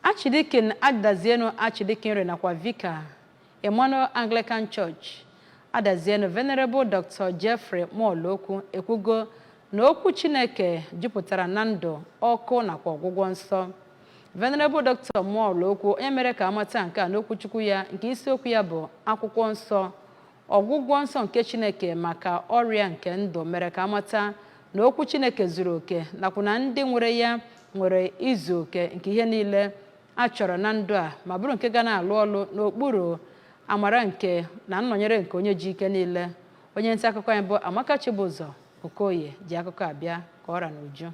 Archdeacon Adazienu, Archdeaconry nakwa Vicar, Emmanuel Anglican Church, Adazienu, Venerable Dr. Jeffrey Muolokwu, ekwugo na okwu Chineke jupụtara na ndụ, ọkụ nakwa ọgwụgwọ nsọ. Venerable Dr. Muolokwu, onye mere ka amata nke a n'okwuchukwu ya nke isiokwu ya bụ Akwụkwọ Nsọ, Ọgwụgwọ Nsọ nke Chineke maka Ọrịa nke Ndụ, mere ka amata na okwu Chineke zuru oke nakwa na ndị nwere ya nwere izu oke nke ihe niile a chọrọ na ndụ a, ma bụrụ nke ga na-alụ ọlụ n'okpuru amara nke na nnọnyere nke onye ji ike niile. Onye nta akụkọ anyị bụ Amaka Chibụzọ Okoye ji akụkọ abịa ka ọ ra n'uju.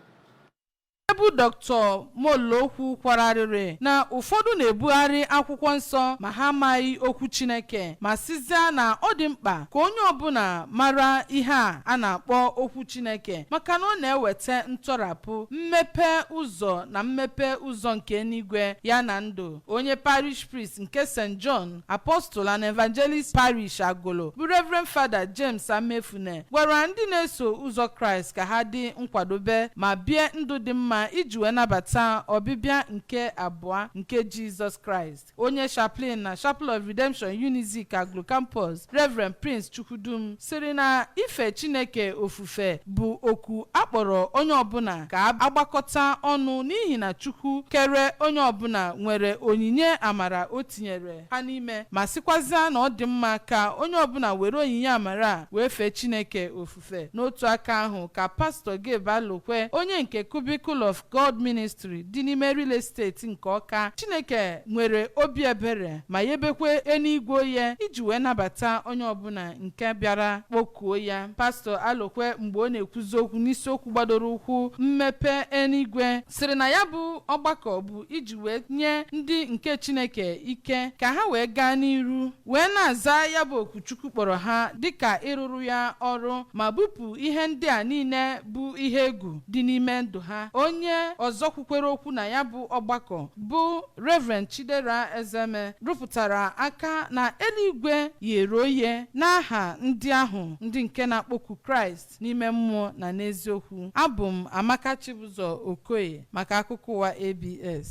Ebu Dr. Muolokwu kwararịrị na ụfọdụ na-ebugharị akwụkwọ nsọ ma ha amaghị okwu Chineke, ma sịzịa na ọ dị mkpa ka onye ọbụla mara ihe a na-akpọ okwu Chineke, maka na ọ na-eweta ntọrapụ, mmepe ụzọ na mmepe ụzọ nke eluigwe ya na ndụ. Onye parish priest nke St. John Apostle and Evangelist Parish, Agụlụ, bụ Reverend Father James Amefune, gwara ndị na-eso ụzọ Kraịst ka ha dị nkwadobe ma bie ndụ dị mma iji wee nabata ọbịbịa nke abụọ nke Jizọs Kraịst. Onye chaplain na Chapel of Redemption, Unizik Agụlụ Campus, Reverend Prince Chukwudum, sịrị na ife Chineke ofufe bụ oku akpọrọ onye ọbụla ka agbakọta ọnụ, n'ihi na Chukwu kere onye ọbụla nwere onyinye amara o tinyere ha n'ime, ma sịkwazịa na ọ dị mma ka onye ọbụla were onyinye amara a wee fee Chineke ofufe. N'otu aka ahụ ka Pastọ Gabe Alokwe, onye nke Cubicle of God Ministry dị n'ime Real Estate nke Ọka, Chineke nwere obi ebere ma yebekwe eluigwe oye iji wee nabata onye ọbụla nke bịara kpọkuo ya. Pastọ Alokwe, mgbe ọ na-ekwuzi okwu n'isiokwu gbadoro ụkwụ mmepe eluigwe, sịrị na ya bụ ọgbakọ bụ iji wee nye ndị nke Chineke ike ka ha wee gaa n'iru wee na-aza ya bụ oku Chukwu kpọrọ ha, dịka ịrụrụ ya ọrụ ma bupụ ihe ndị a niile bụ ihe egwu dị n'ime ndụ ha. Onye ọzọ kwukwere okwu na ya bụ ọgbakọ bụ Reverend Chidera Ezeme, rụpụtara aka na eluigwe ghere oye n'aha ndị ahụ, ndị nke na-akpọku Kraịst n'ime mmụọ na n'eziokwu. Abụ m Amaka Chibụzọ Okoye maka akụkọ ụwa ABS.